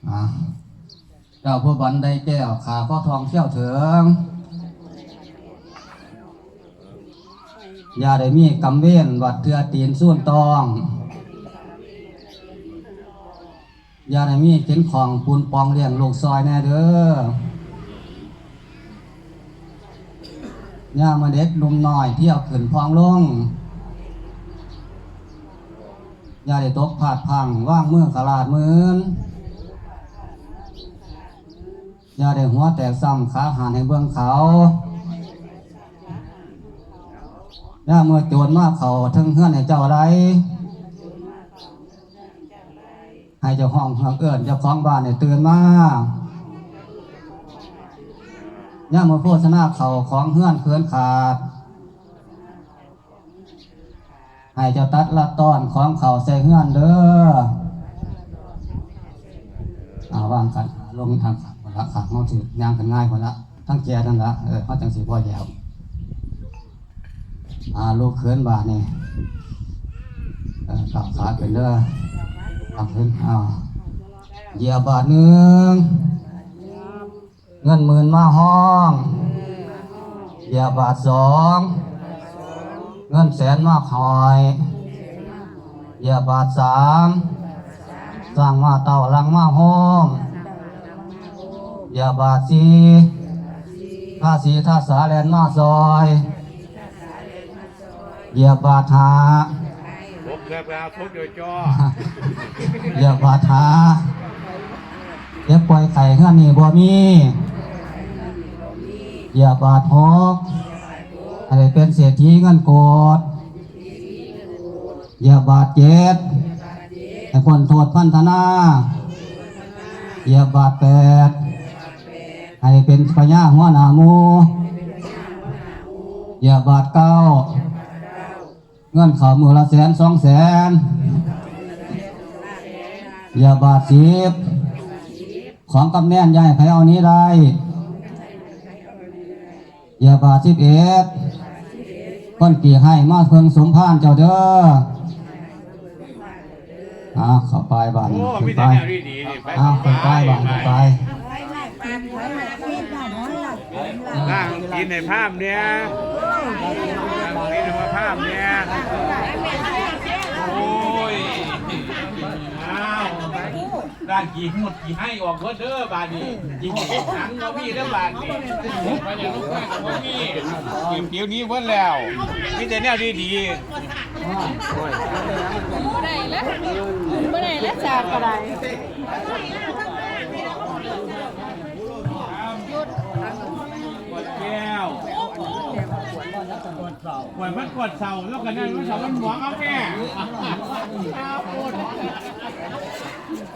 ອ່າ ເຈົ້າຜູ້ບັນໄດແກ້ວ ຂ້າຂໍທອງຄຽວເຖິງ ຢ່າໄດ້ມີກຳເວນວັດເທື່ອຕີນຊູນຕ້ອງ ຢ່າໄດ້ມີເຂັນຂ້ອງປູນປ່ອງລ້ຽງລູກຊ່ອຍແດ່ເດີ. ຢ່າມາເດັກໜຸ່ມນ້ອຍທ່ຽວຂຶ້ນຜ່ອງລົງ ຢ່າໄດ້ຕົກພາດພັ້ງວາງມືຂະຫຼາດໝືນ ຢ່າໄດ້ຫົວແຕກຊ້ຳຂາຫັນໃຫ້ເບິ່ງເຂົາ. ຢ່າເມື່ອໂຈນມາເຂົ້າເຖິງເຮືອນໃຫ້ເຈົ້າໄດ້ ໃຫ້ເຈົ້າຮ້ອງເຮືອກເອີ້ນເຈົ້າຂອງບ້ານໃຫ້ຕື່ນມາ. ຍາມມື້ໂພຊະນາເຂົ້າຂອງເຮືອນເຂີນຂາດ ໃຫ້ເຈົ້າຕັດລັດຕ້ອນຂອງເຂົ້າໃສ່ເຮືອນເດີ. ອ່າ ວາງກັນ ລົງທາງຂ້າງພຸ້ນລະ ຂ້າງເຮົາຊິຍ່າງກັນງ່າຍພຸ້ນລະ ທາງແຈນັ້ນລະ ເອີ ເຮົາຈັ່ງຊິບໍ່ແຍບ. ອ່າ ລຸກຂຶ້ນບາດນີ້ ເອີ ກ້າວຂາຂຶ້ນເດີ ກ້າວຂຶ້ນ ອ້າວ ຢຽບບາດໜຶ່ງ ເງິນໝື່ນມາຮອງ ຢຽບບາດສອງ ເງິນແສນມາຫ້ອຍ ຢຽບບາດສາມ ຊ້າງມາເຕົ້າຫຼັງມາໂຮມ ຢຽບບາດສີ່ ທາສີທາສາແລ່ນມາຊ່ອຍ ຢຽບບາດຫ້າ ຫົກ ເກືອບແລ້ວ ຫົກ ຈ່ອ ຢຽບບາດຫ້າ ເຈັບປ່ວຍໄຂ້ເຮືອນນີ້ບໍ່ມີ ຢຽບບາດຫົກ ໃຫ້ໄດ້ເປັນເສດຖີເງິນໂກດ ຢຽບບາດເຈັດ ໃຫ້ພົ້ນໂທດພັນທະນາ ຢຽບບາດແປດ ໃຫ້ເປັນພະຍາຫົວໜ້າໝູ່ ຢຽບບາດເກົ້າ ເງິນເຂົ້າມື້ລະແສນສອງແສນ ຢຽບບາດສິບ ຂອງກຳແໜ້ນຢ່າໃຫ້ໃຜເອົາໜີໄດ້ ຢຽບບາດສິບເອັດ ຄົນຂີ້ຮ້າຍມາເພິ່ງສົມພານເຈົ້າເດີ. ອ້າວ ເຂົ້າໄປບາດນີ້ ໂອ້ ເຂົ້າໄປ ມີແຕ່ແນວດີໆ ນີ້ ໄປ ອ້າວ ເຂົ້າໄປບາດນີ້ ເຂົ້າໄປ ລ້າງຕີນໃຫ້ພາມແດ່ ລ້າງຕີນໃຫ້ພາມແດ່ ໂອ້ຍ ອ້າວ ລ້າງຂີ້ຫຸດຂີ້ໄຮ່ອອກເບິດເດີບາດນີ້ ຂີ້ຫຸດຂີ້ໄຮ່ບໍ່ມີເດີບາດນີ້ ບໍ່ມີ ດຽວນີ້ເບິດແລ້ວ ມີແຕ່ແນວດີໆ. ບໍ່ໄດ້ລະ ບໍ່ໄດ້ລະ ສາກກໍໄດ້ ກວດແກ້ວ ກວດມັນກວດເສົາ ແລ້ວກໍນັ້ນມັນເສົາມັນໝວກເອົາແກ້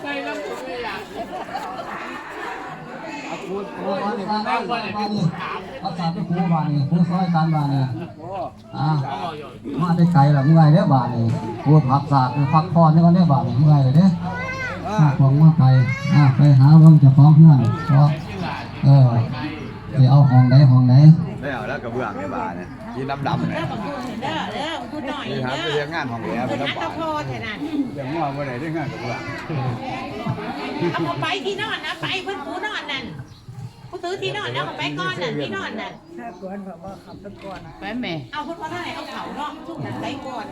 ໃສ່ລຳ ເອົາຄູ ຄູມານີ້ ມານີ້ ມານີ້ ພາສາໄປຄູບາດນີ້ ຄູຊ່ອຍກັນບາດນີ້. ອ່າ ມາແຕ່ໄກລະ ເມື່ອຍເດ້ບາດນີ້ ໂອ້ ພັກສາກ ພັກຜ່ອນກ່ອນເດ້ບາດນີ້ ເມື່ອຍແລ້ວເດ້ ພວກມາໄກ ອ່າ ໄປຫາເບິ່ງເຈົ້າຂອງເຮືອນ ເພາະ ເອີ ຊິເອົາຫ້ອງໃດຫ້ອງໃດ ແລ້ວ ແລ້ວກະເບື້ອງໃນບາດນີ້ ທີ່ດຳໆ ນີ້ ເດີ ເດີ ຜູ້ນ້ອຍ ນີ້ຫາໄປເຮັດງານຫ້ອງແອເພິ່ນນຳບາດ ເລື່ອງງົວບໍ່ໄດ້ເດ້ ເຮືອນກະເບື້ອງ ເອົາໄປທີ່ນອນນະ ໄປເພິ່ນຜູ້ນອນນັ້ນ ຜູ້ຖືທີ່ນອນເອົາໄປກ່ອນນັ້ນ ທີ່ນອນນັ້ນ ໄປແມ່ ເອົາເພິ່ນບໍ່ທັນໄດ້ເອົາເຂົ້າເນາະ ໄປກ່ອນ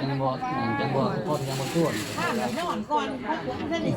ຍັງບໍ່ ຍັງບໍ່ ຄົນຍັງບໍ່ຊວນ ນອນກ່ອນ ເພິ່ນບໍ່ທັນໄດ້